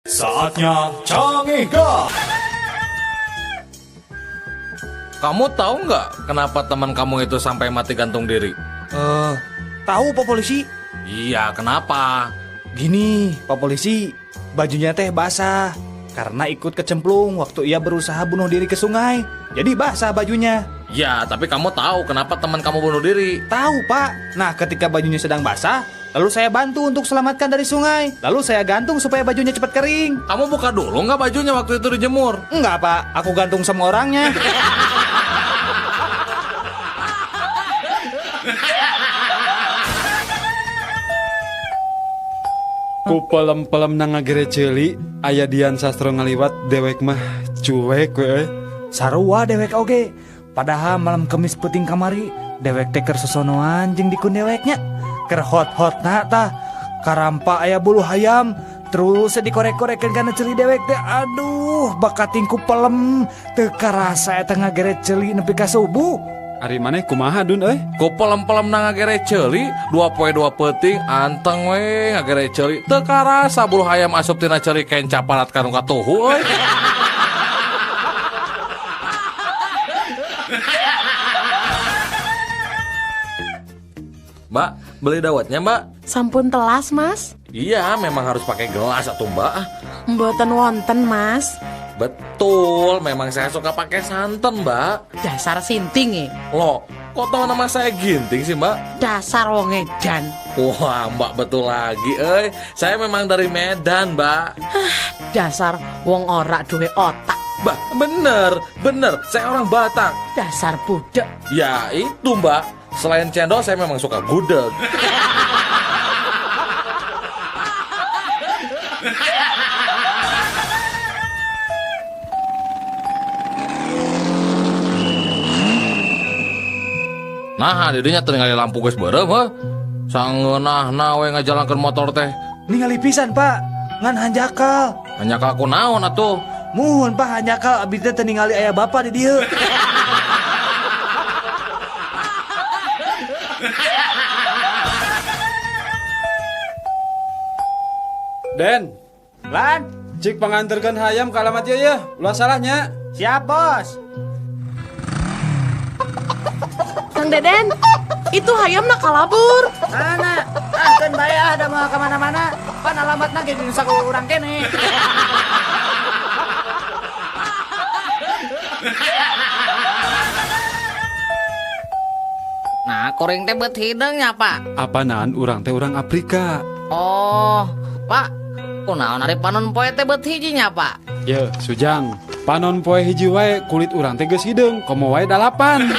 Saatnya Cangehgar. Kamu tahu nggak kenapa teman kamu itu sampai mati gantung diri? Eh, tahu, Pak Polisi. Iya, kenapa? Gini, Pak Polisi, bajunya teh basah karena ikut kecemplung waktu ia berusaha bunuh diri ke sungai. Jadi basah bajunya. Ya, tapi kamu tahu kenapa teman kamu bunuh diri? Tahu, Pak. Nah, ketika bajunya sedang basah, lalu saya bantu untuk selamatkan dari sungai. Lalu saya gantung supaya bajunya cepat kering. Kamu buka dulu nggak bajunya waktu itu dijemur? Enggak, Pak. Aku gantung sama orangnya. Ku pelem-pelem na ngagere ceuli, aya Dian Sastro ngaliwat, dewek mah cuek we euy. Sarua dewek oge. Padahal malam Kemis peuting kamari, dewek teh keur sosonoan jeung dikun deweknya. Keur hot-hotna tah. Karampa aya bulu hayam, terus dikorek-korekeun kana ceuli dewek teh. Aduh, bakating ku pelem teu karasa eta ngagere ceuli nepi ka subuh. Ari maneh kumaha, Dun, euy? Ku pelem-pelem na ngagere ceuli, 2 poe 2 peuting anteng we ngagere ceuli. Teu karasa bulu hayam asup tina ceuli kenca parat ka nu katuhu euy. Mbak, beli dawetnya, Mbak? Sampun telas, Mas. Iya, memang harus pakai gelas atau Mbak. Mboten wonten, Mas. Betul, memang saya suka pakai santan, Mbak. Dasar sinting e. Loh, kok tahu nama saya Ginting sih, Mbak? Dasar wong edan. Wah, Mbak betul lagi, eh. Saya memang dari Medan, Mbak. Dasar wong ora duwe otak. Mbak, bener, bener. Saya orang Batak. Dasar budek. Ya, itu, Mbak. Selain cendol, saya memang suka gudeg. Nah, didinya ningali lampu geus beureum, heuh. Sangeunahna we ngajalankeun motor teh. Ningali pisan, Pak. Ngan hanjakal. Hanjakal ku naon atuh? Muhun, Pak, hanjakal abdi teh teu ningali aya bapak di dieu. Den, Lan, cik panganterkeun hayam ka alamat ieu yeuh. Ulah salahnya. Siap, Bos. Kang Deden, itu hayamna kalabur. Mana? Ah, keun bae ah, da moal ka mana-mana. Pan alamatna ge di saku urang kene. Nah, kuring teh beut hideung nya, Pak. Apanaan urang teh urang Afrika. Oh, Pak. Kunaon ari panon poe teh beut hiji nya, Pak? Ye, Sujang. Panon poe hiji wae kulit urang teh geus hideung, komo wae dalapan.